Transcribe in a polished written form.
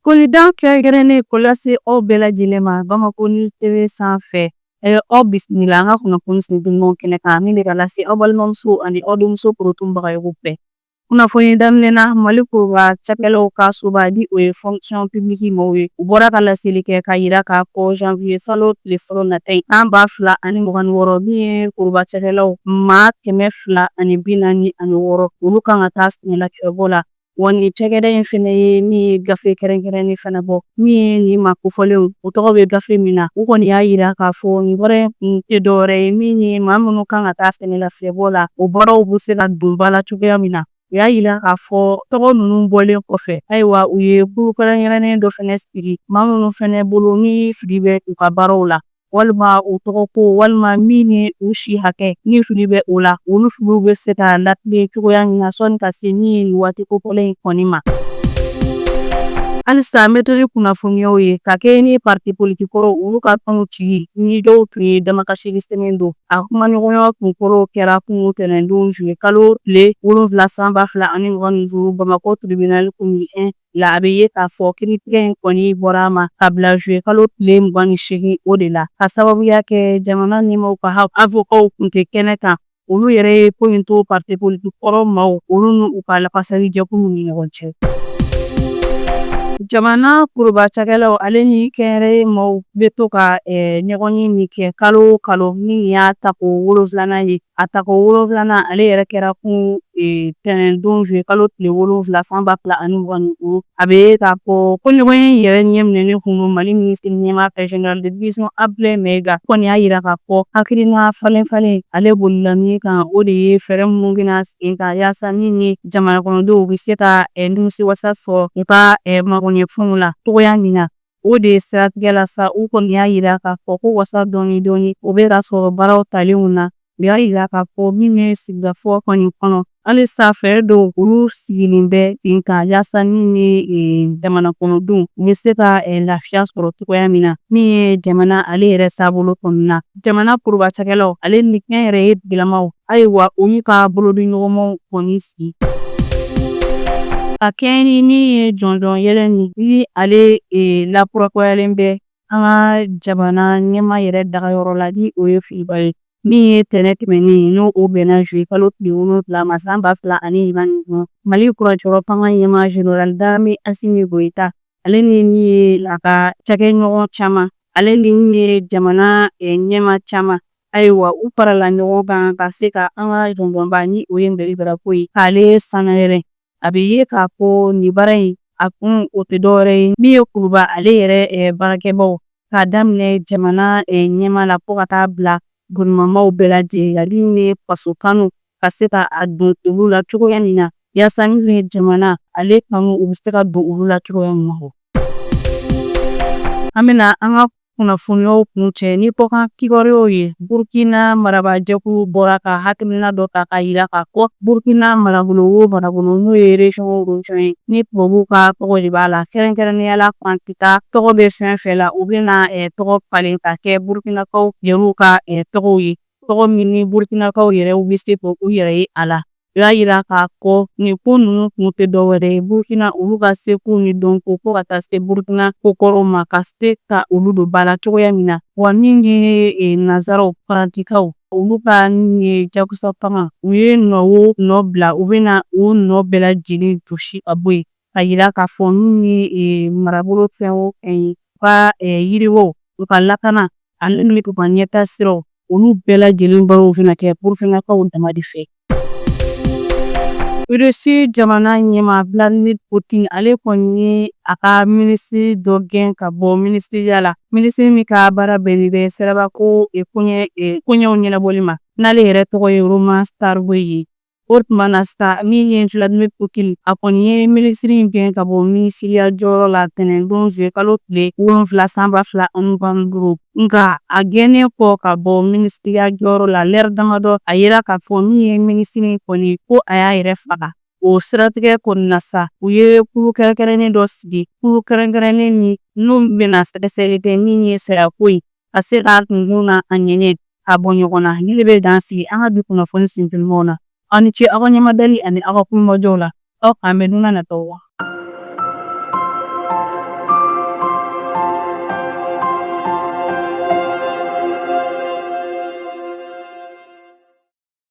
Folikan kɛrɛnkɛrɛnnen k'o lase aw bɛɛ lajɛlen ma Bamako News TV sanfɛ. Aw bisimila an ka kunnafoni sintumaw kɛnɛ kan min bɛ ka lase aw balimamuso ani aw denmuso Korotu Bagayogo fɛ. Kunnafoni daminɛ na, Mali foroba cakɛlaw ka soba ni o ye fonction publique mɔgɔw ye, u bɔra ka laseli kɛ ka yira k'a fɔ janvier kalo tile fɔlɔ nata in san 2026, min ye foroba cakɛlaw maa 246, olu kan ka taa sɛgɛnlafiɲɛbɔ la. Wa nin cakɛda in fana ye min ye gafe kɛrɛnkɛrɛnnen fana bɔ min ye nin maa kofɔlenw u tɔgɔ bɛ gafe min na. U kɔni y'a yira k'a fɔ nin baara in kun tɛ dɔwɛrɛ ye min ye maa minnu kan ka taa sɛgɛnlafiɲɛbɔ la, o baaraw bɛ se ka don ba la cogoya min na. U y'a yira k'a fɔ tɔgɔ ninnu bɔlen kɔfɛ, ayiwa, u ye kulu kɛrɛnkɛrɛnnen dɔ fana sigi, maa minnu fana bolo ni fili bɛ u ka baaraw la, walima u tɔgɔ ko, walima min ye u si hakɛ ni fili bɛ o la, olu filiw bɛ se ka latilen cogoya min na sɔnni ka se min ye nin waati kofɔlen in kɔni ma. Halisa an bɛ to ni kunnafoniyaw ye ka kɛɲɛ ni parti politique kɔrɔw olu ka tɔnw cili ni dɔw tun ye damakasili sɛbɛn don. A kumaɲɔgɔnya kunkɔrɔw kɛra kunun tɛnɛndon juillet kalo tile 7 san 2025 Bamakɔ tribunal commune 1 la. A bɛ ye k'a fɔ kiritigɛ in kɔni bɔra a ma ka bila juillet kalo tile 28 o de la, ka sababuya kɛ jamana ɲɛmaaw ka avocats tun tɛ kɛnɛ kan. Olu yɛrɛ ye ko in to parti politique kɔrɔ maaw olu n'u ka lafasali jɛkuluw ni ɲɔgɔn cɛ. Jamana foroba cakɛlaw ale ni kɛnyɛrɛye maaw bɛ to ka ɲɔgɔnye min kɛ kalo o kalo, min y'a tako 7nan ye. A tako 7nan ale yɛrɛ kɛra kun tɛnɛndon juillet kalo tile 7 san 2025. A bɛ ye k'a fɔ ko ɲɔgɔnye yɛrɛ ɲɛminɛnen kun don Mali minisiri ɲɛmaa fɛ, général de division Abdoulaye Maïga. Kɔni y'a yira k'a fɔ hakilina falen falen ale bolila min kan, o de ye fɛɛrɛ minnu bɛna sen kan yaasa min ye jamana kɔnɔdenw bɛ se ka nimisiwasa sɔrɔ u ka magoɲɛfɛnw la cogoya min na. O de siratigɛ la sa, u kɔni y'a yira k'a fɔ ko wasa dɔɔni dɔɔni o bɛ ka sɔrɔ baaraw talenw na. U y'a yira k'a fɔ min ye sigikafɔ kɔni kɔnɔ, halisa fɛɛrɛ dɔw olu sigilen bɛ sen kan yaasa min ye jamana kɔnɔdenw u bɛ se ka lafiya sɔrɔ cogoya min na, min ye jamana ale yɛrɛ taabolo kɔni na. Jamana foroba cakɛlaw ale ni kɛnyɛrɛye tigilamaw, ayiwa, olu ka bolodiɲɔgɔnmaw kɔni sigi ka kɛɲɛ ni min ye jɔnjɔn yɛlɛ ni ale lakurakurayalen bɛ an ka jamana ɲɛmaa yɛrɛ dagayɔrɔ la, ni o ye Filiba ye. Min ye tɛnɛ tɛmɛnen n'o o bɛnna juillet kalo tile 7 ma san 2025, Mali furancɛrɔ fanga ɲɛmaa général d'armée Assimi Goïta ale ni min ye a ka cakɛɲɔgɔn caman, ale ni min ye jamana ɲɛmaa caman, ayiwa, u farala ɲɔgɔn kan ka se ka an ka jɔnjɔnba ni o ye Mali drapeau ye k'ale sanayɛlɛ. A bɛ ye k'a fɔ nin baara in a kun o tɛ dɔwɛrɛ ye min ye kuluba ale yɛrɛ baarakɛbaw k'a daminɛ jamana ɲɛmaa la fo ka taa bila gouvernement bɛɛ lajɛlen la, min ye faso kanu ka se ka a don olu la cogoya min na, yaasa min ye jamana ale kanu u bɛ se ka don olu la cogoya min na. An bɛna an ka kunnafoniyaw kuncɛ ni kɔkan kibaruyaw ye. Burkina marabaajɛkulu bɔra ka hakilina dɔ ta k'a yira k'a fɔ Burkina marabolo o marabolo, n'o ye région o région ye, ni tubabuw ka tɔgɔ de b'a la, kɛrɛnkɛrɛnnenya la Faransi tɔgɔ bɛ fɛn fɛn la, u bɛna tɔgɔ falen ka kɛ Burkinakaw yɛrɛw ka tɔgɔw ye, tɔgɔ min ni Burkinakaw yɛrɛw bɛ se k'u yɛrɛ ye a la. U y'a yira k'a fɔ nin ko ninnu kun tɛ dɔwɛrɛ ye Burkina olu ka seko ni dɔnko fo ka taa se Burkina kokɔrɔw ma, ka se ka olu don ba la cogoya min na. Wa min ye nansaraw, Faransikaw, olu ka min ye jagosa fanga, u ye nɔ o nɔ bila, u bɛna o nɔ bɛɛ lajɛlen jɔsi ka bɔ yen, ka yira k'a fɔ min ye marabolo fɛn o fɛn ye, u ka yiriwaw, u ka lakana ale ni u ka ɲɛta siraw, olu bɛɛ lajɛlen baaraw bɛna kɛ Burkinakaw dama de fɛ. Russie jamana ɲɛmaa Vladimir Poutine ale kɔni ye a ka minisiri dɔ gɛn ka bɔ minisiriya la, minisiri min ka baara bɛnnen bɛ sirabako koɲɛw ɲɛnabɔli ma, n'ale yɛrɛ tɔgɔ ye Roman Starovoit ye. O tuma na sa, min ye Vladimir Poutine, a kɔni ye minisiri in gɛn ka bɔ minisiriya jɔyɔrɔ la tɛnɛndon juillet kalo tile 7 san 2025. Nka a gɛnnen kɔ ka bɔ minisiriya jɔyɔrɔ la, lɛrɛ damadɔ, a yira k'a fɔ min ye minisiri in kɔni ko a y'a yɛrɛ faga. O siratigɛ kɔni na sa, u ye kulu kɛrɛnkɛrɛnnen dɔ sigi, kulu kɛrɛnkɛrɛnnen min n'u bɛna sɛgɛsɛgɛli kɛ min ye sayako ye, ka se k'a kunkun n'a a ɲɛɲɛ ka bɔ ɲɔgɔn na. Nin de bɛ dan sigi an ka bi kunnafoni sintumaw na. Aw ni ce aw ka ɲɛmadali ani aw ka kulomajɔw la. Aw k'an bɛn don n'a nataw la.